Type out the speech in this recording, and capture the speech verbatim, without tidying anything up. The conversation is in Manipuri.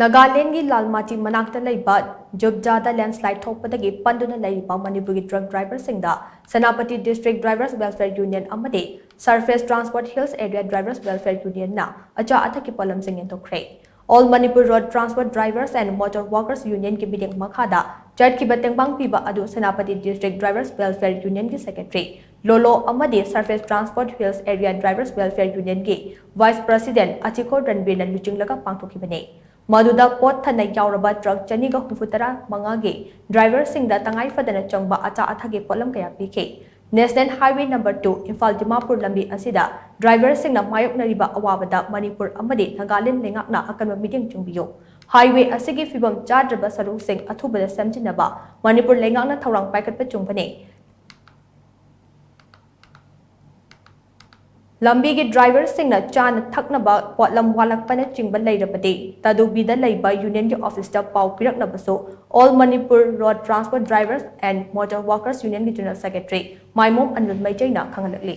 ꯅꯥꯒꯥꯂꯦꯟꯒꯤ ꯂꯥꯜꯃꯥꯇꯤ ꯃꯅꯥꯛꯇ ꯂꯩꯕ ꯖꯨꯕꯖꯥꯗ ꯂꯦꯟꯁꯂꯥꯏꯗ ꯊꯣꯛꯄꯗꯒꯤ ꯄꯟꯗꯨꯅ ꯂꯩꯔꯤꯕ ꯃꯅꯤꯄꯨꯔꯒꯤ ꯇ꯭ꯔꯛ ꯗ꯭ꯔꯥꯏꯚꯔꯁꯤꯡꯗ Senapati district drivers welfare union ꯑꯃꯗꯤ surface transport hills area drivers welfare ꯌꯨꯅꯤꯌꯟꯅ ꯑꯆꯥ ꯑꯊꯛꯀꯤ ꯄꯣꯠꯂꯝꯁꯤꯡ ꯌꯦꯟꯊꯣꯛꯈ꯭ꯔꯦ꯫ All Manipur Road Transport Drivers and Motor Workers Union ꯒꯤ ꯃꯤꯠꯌꯦꯡ ꯃꯈꯥꯗ ꯆꯠꯈꯤꯕ ꯇꯦꯡꯕꯥꯡ ꯄꯤꯕ ꯑꯗꯨ ꯁꯦꯅꯥꯄꯇꯤ ꯗꯤꯁꯇ꯭ꯔꯤꯛ ꯗ꯭ꯔꯥꯏꯚꯔꯁ ꯋꯦꯜꯐꯤꯌꯔ ꯌꯨꯅꯤꯌꯟꯒꯤ ꯁꯦꯀ꯭ꯔꯦꯇꯔꯤ ꯂꯣꯂꯣ ꯑꯃꯗꯤ surface transport hills area drivers welfare ꯌꯨꯅꯤꯌꯟꯒꯤ ꯚꯥꯏꯁ ꯄ꯭ꯔꯁꯤꯗꯦꯟꯠ ꯑꯆꯤꯈꯣ ꯔꯟꯕꯤꯔꯅ ꯂꯨꯆꯤꯡꯂꯒ ꯄꯥꯡꯊꯣꯛꯈꯤꯕꯅꯤ꯫ ꯃꯗꯨꯗ ꯄꯣꯠ ꯊꯟꯅ ꯌꯥꯎꯔꯕ ꯇ꯭ꯔꯛ ꯆꯅꯤꯒ ꯍꯨꯝꯐꯨ ꯇꯔꯥ ꯃꯉꯥꯒꯤ ꯗ꯭ꯔꯥꯏꯚꯔꯁꯤꯡꯗ ꯇꯉꯥꯏ ꯐꯗꯅ ꯆꯪꯕ ꯑꯆꯥ ꯑꯊꯛꯀꯤ ꯄꯣꯠꯂꯝ ꯀꯌꯥ ꯄꯤꯈꯤ꯫ National Highway number two Imphal Dimapur ꯂꯝꯕꯤ ꯑꯁꯤꯗ ꯗ꯭ꯔꯥꯏꯚꯔꯁꯤꯡꯅ ꯃꯥꯌꯣꯛꯅꯔꯤꯕ ꯑꯋꯥꯕꯗ ꯃꯅꯤꯄꯨꯔ ꯑꯃꯗꯤ ꯅꯥꯒꯥꯂꯦꯟ ꯂꯩꯉꯥꯛꯅ ꯑꯀꯟꯕ ꯃꯤꯠꯌꯦꯡ ꯆꯪꯕꯤꯌꯨ꯫ Highway ꯑꯁꯤꯒꯤ ꯐꯤꯕꯝ ꯆꯥꯗ꯭ꯔꯕ ꯁꯔꯨꯛꯁꯤꯡ ꯑꯊꯨꯕꯗ ꯁꯦꯝꯖꯤꯟꯅꯕ ꯃꯅꯤꯄꯨꯔ ꯂꯩꯉꯥꯛꯅ ꯊꯧꯔꯥꯡ ꯄꯥꯏꯈꯠꯄ ꯆꯨꯝꯕꯅꯤ꯫ ꯂꯝꯕꯤꯒꯤ ꯗ꯭ꯔꯥꯏꯚꯔꯁꯤꯡꯅ ꯆꯥꯅ ꯊꯛꯅꯕ ꯄꯣꯠꯂꯝ ꯋꯥꯠꯂꯛꯄꯅꯆꯤꯡꯕ ꯂꯩꯔꯕꯗꯤ ꯇꯗꯧꯕꯤꯗ ꯂꯩꯕ ꯌꯨꯅꯤꯌꯟꯒꯤ ꯑꯣꯐꯤꯁꯇ ꯄꯥꯎ ꯄꯤꯔꯛꯅꯕꯁꯨ All Manipur Road Transport Drivers and Motor Workers Union ꯒꯤ ꯖꯦꯅꯔꯦꯜ ꯁꯦꯀ꯭ꯔꯦꯇꯔꯤ ꯃꯥꯏꯃꯣꯝ ꯑꯅꯤꯜ ꯃꯩꯇꯩꯅ ꯈꯪꯍꯜꯂꯛꯂꯤ꯫